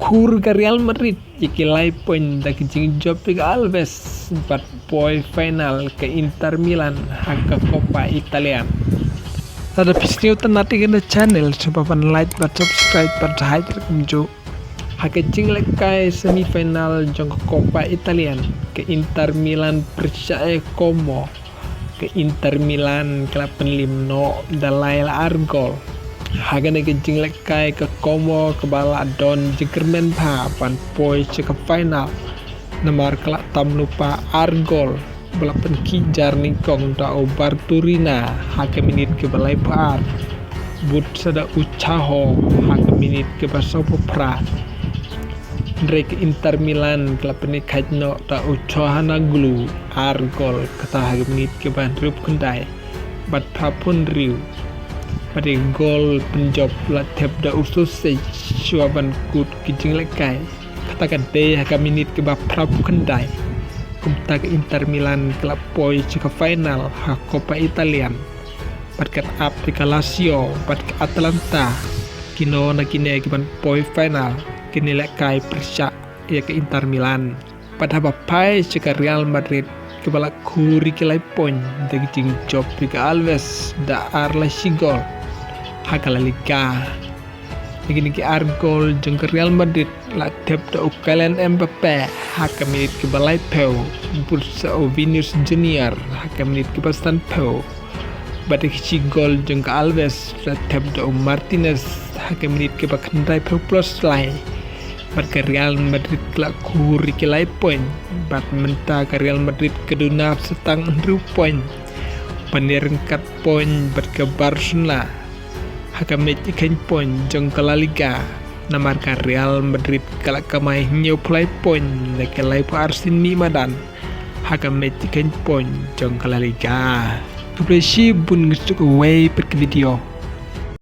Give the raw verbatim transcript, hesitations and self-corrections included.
Khur ka Real Madrid ïa ki lai point da ka jingjop ïa ka Alaves bad poi final ka Inter Milan ha ka Coppa Italian. Lada phi sngewtynnat ïa kane ka channel, sngewbha ban like bad subscribe bad hait kumjuh ha ka jinglehkai semi final jong ka Coppa Italian, ka Inter Milan pyrshah ïa ka Como. Ka Inter Milan ka la pynlip noh da lai la ar gol ha kane ka jinglehkai ka Como kaba la don jingkyrmen bha ban poi sha ka final, namar ka la tam lypa ar gol ba la pynkhih jar nyngkong da u Barturina ha ka minit kaba laiphew ar, bad sa da u Chaho ha ka minit kaba sawphew phra. Hynrei ka Inter Milan ka la pynïakhaid noh da u Calhanoglu ar gol, kata ha ka minit kaba hynriewphew khyndai bad phraphew hynriew. Bad ïa ka gol pynjop la thep da u Sosej shuwa ban kut ka jinglehkai, kata ka dei ha ka minit kaba phraphew khyndai. Kumta ka Inter Milan ka la poi sha ka final ha Coppa Italian bad kan ap ïa ka Lazio bad ka Atalanta, kino na kine ki ban poi final, kine lehkai pyrshah ïa ka Inter Milan. Bad haba phai sha ka Real Madrid kaba la khur ïa ki lai point da ka jingjop ïa ka Alaves da ar la shi gol ha ka La Liga. Ïa kine ki ar gol jong ka Real Madrid la thep da u Kylian Mbappe ha ka minit kaba laiphew, bad sa u Vinicius Junior ha ka minit kaba sanphew. Bad ïa ka shi gol jong ka Alaves la thep da u Martinez ha ka minit kaba khyndaiphew plus lai. Bad ka Real Madrid ka la khur ïa ki lai point, bad mynta ka Real Madrid ka duna sa tang hynriew point ban ïaryngkat point bad ka Barcelona ha ka mech ïakheiñ point jong ka La Liga. Namar ka Real Madrid ka la kamai hynñiewphew lai point da ka laiphew ar sien mih madan ha ka mech ïakheiñ point jong ka La Liga. Khublei shibun, ngin sa ïakynduh kawei pat ka video.